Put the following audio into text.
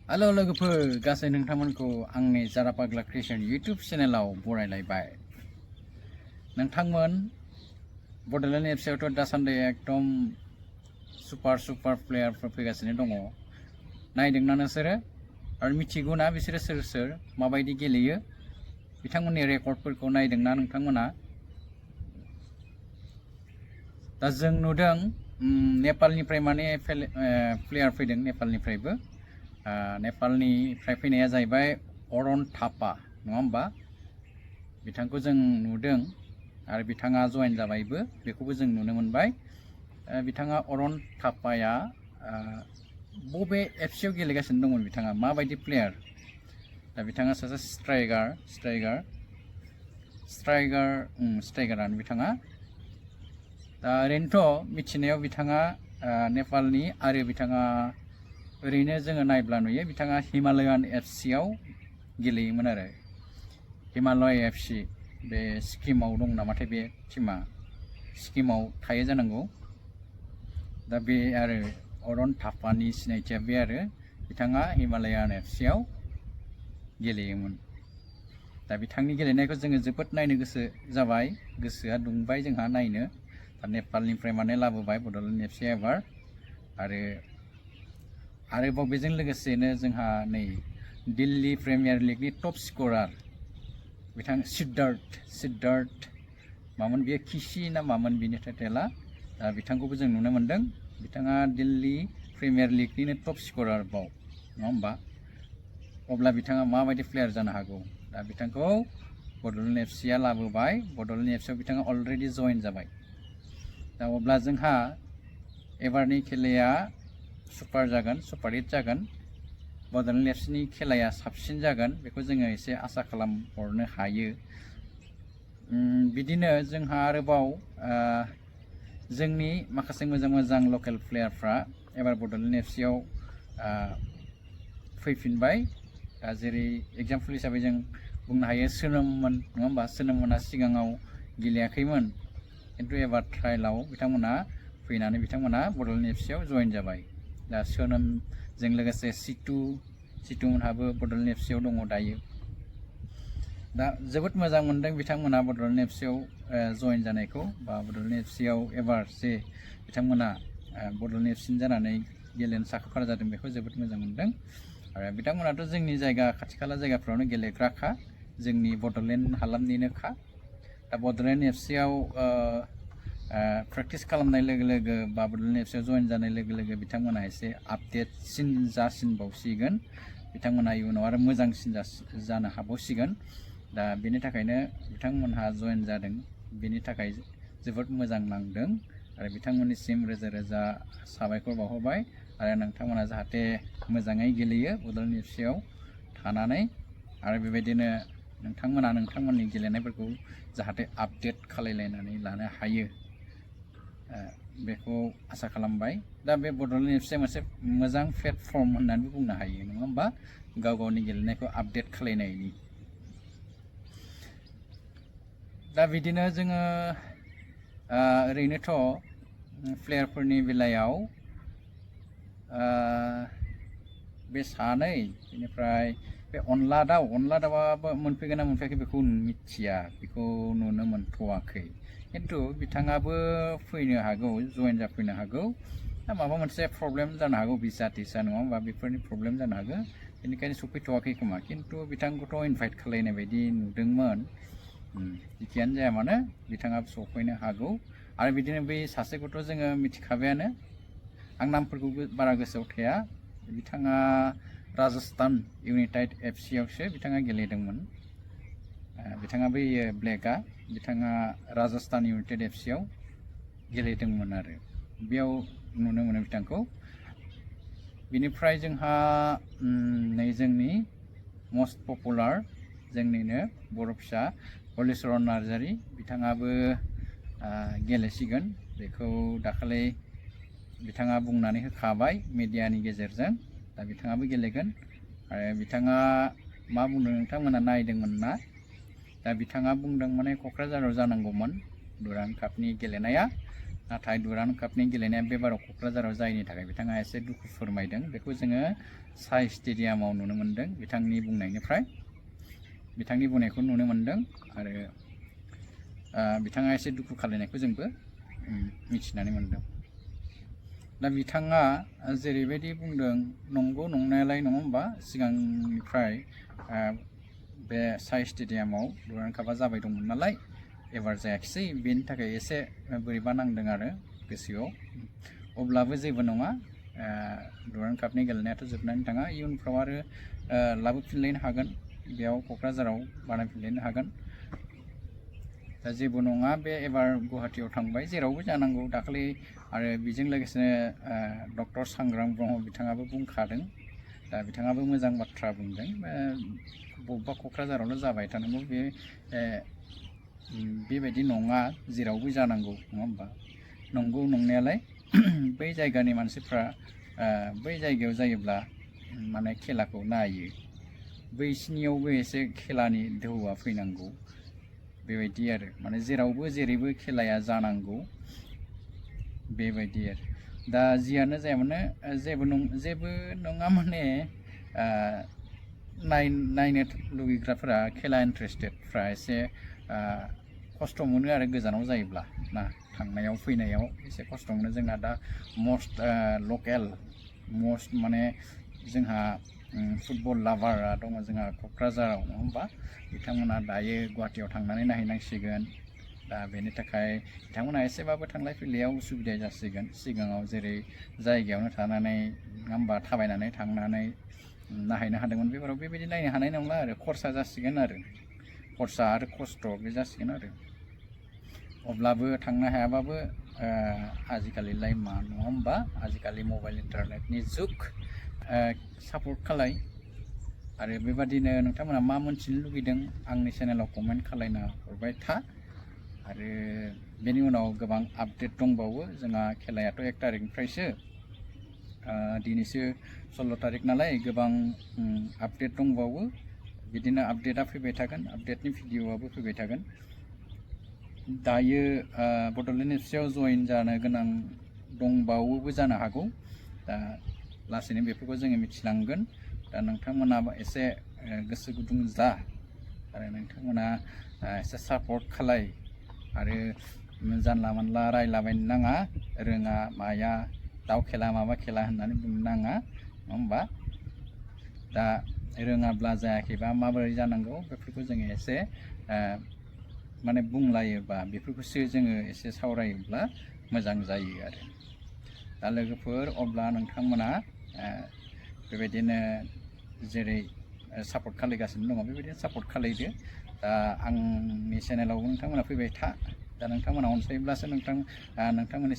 Hello लोगोफोर गासै नोंथांमोनखौ आंनि जारा पाग्ला क्रिएशन इउट्यूब चेनेलाव बरायलायबाय। नोंथांमोन बड'लेण्ड एफसिआवथ' दासान्दि एकदम सुपार प्लेयारफोर फैगासिनो दङ। नायदोंना नोंसोरो आरो मिथिगौना बिसोरो सोर सोर माबायदि गेलेयो बिथांमोननि रेकर्डफोरखौ नायदोंना नोंथांमोना? दा जों नुदों नेपालनिफ्राय माने प्लेयार फैदों नेपालनिफ्रायबो। नेपालनिफ्राय फैनाया जाहैबाय अरन थापा नङा होमबा? बिथांखौ जों नुदों आरो बिथाङा जयेन जाबायबो, बेखौबो जों नुनो मोनबाय। बिथाङा अरन थापाया बबे एफसिआव गेलेगासिनो दंमोन, बिथाङा माबायदि प्लेयार? दा बिथाङा सासे स्ट्राइकारानो बिथाङा। दा ओरैनोथ' मिथिनायाव बिथाङा नेपालनि आरो बिथाङा ओरैनो जोङो नायब्ला नुयो बिथाङा हिमालयान एफसिआव गेलेयोमोन आरो। हिमालय एफसि बे सिक्किमाव दं नामाथाय, बे टिमा सिक्किमाव थायो जानांगौ। दा बे आरो अरन थापानि सिनायथिया बे आरो बिथाङा हिमालयान एफसिआव गेलेयोमोन। दा बिथांनि गेलेनायखौ जोङो जोबोद नायनो गोसो जाबाय, गोसोआ दुंबाय जोंहा नायनो। दा नेपालनिफ्राय माने लाबोबाय बड'लेण्ड एफसिआ एबार। आरोबाव बेजों लोगोसेनो जोंहा नै दिल्ली प्रिमियार लिगनि टप स्करार बिथां सिद्धार्थ मामोन बेयो, किसि ना मामोन बिनि टाइटेला। दा बिथांखौबो जों नुनो मोन्दों। बिथाङा दिल्ली प्रिमियार लिगनिनो टप स्करार बाव नङा होमबा? अब्ला बिथाङा माबायदि प्लेयार जानो हागौ? दा बिथांखौ बड'लेण्ड एफसिआ लाबोबाय। बड'लेण्ड एफसिआव बिथाङा अलरेडि जयेन जाबाय। दा अब्ला जोंहा एबारनि खेलाया सुपार हिट जागोन। बड'लेण्ड एफसिनि खेलाया साबसिन जागोन, बेखौ जोङो एसे आसा खालामहरनो हायो। बिदिनो जोंहा आरोबाव जोंनि माखासे मोजां लकेल प्लेयारफ्रा एबार बड'लेण्ड एफसिआव फैफिनबाय। जेरै एग्जाम्पल हिसाबै जों बुंनो हायो सोनोममोन नङा होमबा? सोनोममोना सिगाङाव गेलेयाखैमोन, खिन्थु एबार ट्रायलाव बिथांमोना फैनानै बिथांमोना बड'लेण्ड एफसिआव जयेन जाबाय। दा सोनोमजों लोगोसे सितुमोनहाबो बड'लेण्ड एफसिआव दङ दायो। दा जोबोद मोजां मोनदों बिथांमोना बड'लेण्ड एफसिआव जयेन जानायखौ, बा बड'लेण्ड एफसिआव एबार जे बिथांमोना बड'लेण्ड एफसिनि जानानै गेलेनो साखाफारा जादों, बेखौ जोबोद मोजां मोनदों। आरो बिथांमोनाथ' जोंनि जायगा खाथि खाला जायगाफ्रावनो गेलेग्राखा, जोंनि बड'लेण्ड हालामनिनोखा। दा बड'लेण्ड एफसिआव प्रेक्टिस खालामनाय लोगो लोगो बा बड'लेण्ड एफसिआव जयेन जानाय लोगो लोगो बिथांमोना एसे आपडेटसिन जासिनबावसिगोन, बिथांमोना इयुनाव आरो मोजांसिन जानो हाबावसिगोन। दा बेनि थाखायनो बिथांमोनहा जयेन जादों, बेनि थाखाय जोबोद मोजां नांदों। आरो बिथांमोननिसिम रोजा साबायखर बावहरबाय। आरो नोंथांमोना जाहाथे मोजाङै गेलेयो बड'लेण्ड एफसिआव थानानै, आरो बेबायदिनो नोंथांमोननि गेलेनायफोरखौ जाहाथे आपडेट खालायलायनानै लानो हायो, बेखौ आसा खालामबाय। दा बे बड'लेण्ड एफसिआ मोनसे मोजां प्लेटफर्म होननानै बुंनो हायो नङा होमबा? गावनि गेलेनायखौ आपडेट खालायनायनि। दा बिदिनो जोङो ओरैनोथ' प्लेयारफोरनि बेलायाव बे सानै, बेनिफ्राय बे अनला दाउआबो मोनफैगोन ना मोनफैयाखै बेखौ मिथिया, बेखौ नुनो मोनथ'वाखै। खिन्थु बिथाङाबो फैनो हागौ, जयेन जाफैनो हागौ। दा माबा मोनसे प्रब्लेम जानो हागौ, भिसा टिसा नङा होमबा, बेफोरनि प्रब्लेम जानो हागौ, बेनिखायनो सफैथ'वाखै खोमा। खिन्थु बिथांखौथ' इनभाइट खालायनाय बायदि नुदोंमोन। जिखियानो जाया मानो बिथाङाबो सफैनो हागौ। आरो बिदिनो बै सासेखौथ' जोङो मिथिखाबायानो, आं नामफोरखौ बारा गोसोआव थाया। बिथाङा राजस्थान इउनाइटेड एफसिआवसो बिथाङा गेलेदोंमोन। बिथाङा बै ब्लेकआ, बिथाङा राजस्थान इउनाइटेड एफसिआव गेलेदोंमोन आरो बेयाव नुनो मोनो बिथांखौ। बिनिफ्राय जोंहा नै जोंनि मस्ट पपुलार, जोंनिनो बर' फिसा हलिचरन नार्जारि, बिथाङाबो गेलेसिगोन। बेखौ दाखालि बिथाङा बुंनानै होखाबाय मिडियानि गेजेरजों। दा बिथाङाबो गेलेगोन। आरो बिथाङा मा बुंदों नोंथांमोना नायदोंमोन ना? दा बिथाङा बुंदों माने क'क्राझाराव जानांगौमोन दुरान्ड कापनि गेलेनाया, नाथाय दुरान्ड कापनि गेलेनाया बेबाराव क'क्राझाराव जायैनि थाखाय बिथाङा एसे दुखु फोरमायदों बेखौ जोङो साइ स्टेडियामाव नुनो मोन्दों बिथांनि बुंनायनिफ्राय बिथांनि बुंनायखौ नुनो मोन्दों आरो बिथाङा एसे दुखु खालायनायखौ जोंबो मिथिनानै मोन्दों दा बिथाङा जेरैबायदि बुंदों नंगौ नंनायालाय नङा होमबा सिगांनिफ्राय बे साइ स्टेडियामाव दुरान्ड कापआ जाबाय दंमोन नालाय एबार जायाखिसै बेनि थाखाय एसे बोरैबा नांदों आरो गोसोआव अब्लाबो जेबो नङा दुरान्ड कापनि गेलेनायाथ' जोबनानै थाङा इयुनफ्राव आरो लाबोफिनलायनो हागोन बेयाव क'क्राझाराव बानायफिनलायनो हागोन दा जेबो नङा बे एबार गुवाहाटीयाव थांबाय जेरावबो जानांगौ दाखालि आरो बेजों लोगोसेनो डक्टर सांग्रां ब्रह्म बिथाङाबो बुंखादों दा बिथाङाबो मोजां बाथ्रा बुंदों बबेबा क'क्राझारावल' जाबाय थानांगौ बेबायदि नङा जेरावबो जानांगौ नङा होमबा नंगौ नंनायालाय बै जायगानि मानसिफ्रा बै जायगायाव जायोब्ला माने खेलाखौ नायो बैसिनियावबो एसे खेलानि दोहौआ फैनांगौ बेबायदि आरो माने जेरावबो जेरैबो खेलाया जानांगौ बेबायदि आरो दा जियानो जाया माने जेबो नङा माने नायनो लुगैग्राफोरा खेला इन्ट्रेस्टेडफ्रा एसे खस्थ' मोनो आरो गोजानाव जायोब्ला ना थांनायाव फैनायाव एसे खस्थ' मोनो जोंना दा मस्ट लकेल मस्ट माने जोंहा फुटबल लाभारा दङ जोंहा क'क्राझाराव नङा होमबा बिथांमोना दायो गुवाहाटीयाव थांनानै नायहैनांसिगोन दा बेनि थाखाय बिथांमोना एसेबाबो थांलाय फैलायाव उसुबिदा जासिगोन सिगाङाव जेरै जायगायावनो थानानै नङा होमबा थाबायनानै थांनानै नायहैनो हादोंमोन बेफोराव बेबायदि नायनो हानाय नंला आरो खरसा जासिगोन आरो खरसा आरो खस्थ' बे जासिगोन आरो अब्लाबो थांनो हायाबाबो आजिखालिलाय मा नङा होमबा आजिखालि मबाइल इन्टारनेटनि जुग सापर्ट खालाय आरो बेबादिनो नोंथांमोना मा मोनथिनो लुगैदों आंनि चेनेलाव कमेन्ट खालायना हरबाय था आरो बेनि उनाव गोबां आपडेट दंबावो जोंहा खेलायाथ' 1 तारिखनिफ्रायसो दिनैसो 16 तारिख नालाय गोबां आपडेट दंबावो बिदिनो आपडेटआ फैबाय थागोन आपडेटनि भिडिअ'आबो फैबाय थागोन दायो बड'लेण्ड एफसिआव जइन जानो गोनां दंबावोबो जानो हागौ दा लासैनो बेफोरखौ जोङो मिथिलांगोन दा नोंथांमोना एसे गोसो गुदुं जा आरो नोंथांमोना एसे सापर्ट खालाय आरो जानला मानला रायलाबायनो नाङा रोङा माया दाउ खेला माबा खेला होननानै बुंनो नाङा नङा होमबा दा रोङाब्ला जायाखैबा माबोरै जानांगौ बेफोरखौ जोङो एसे माने बुंलायोबा बेफोरखौसो जोङो एसे सावरायोब्ला मोजां जायो आरो दा लोगोफोर अब्ला नोंथांमोना बेबायदिनो जेरै सापर्ट खालायगासिनो दङ बेबायदिनो सापर्ट खालायदो दा आंनि चेनेलावबो नोंथांमोना फैबाय था दा नोंथांमोना अनसायोब्लासो नोंथांमोननि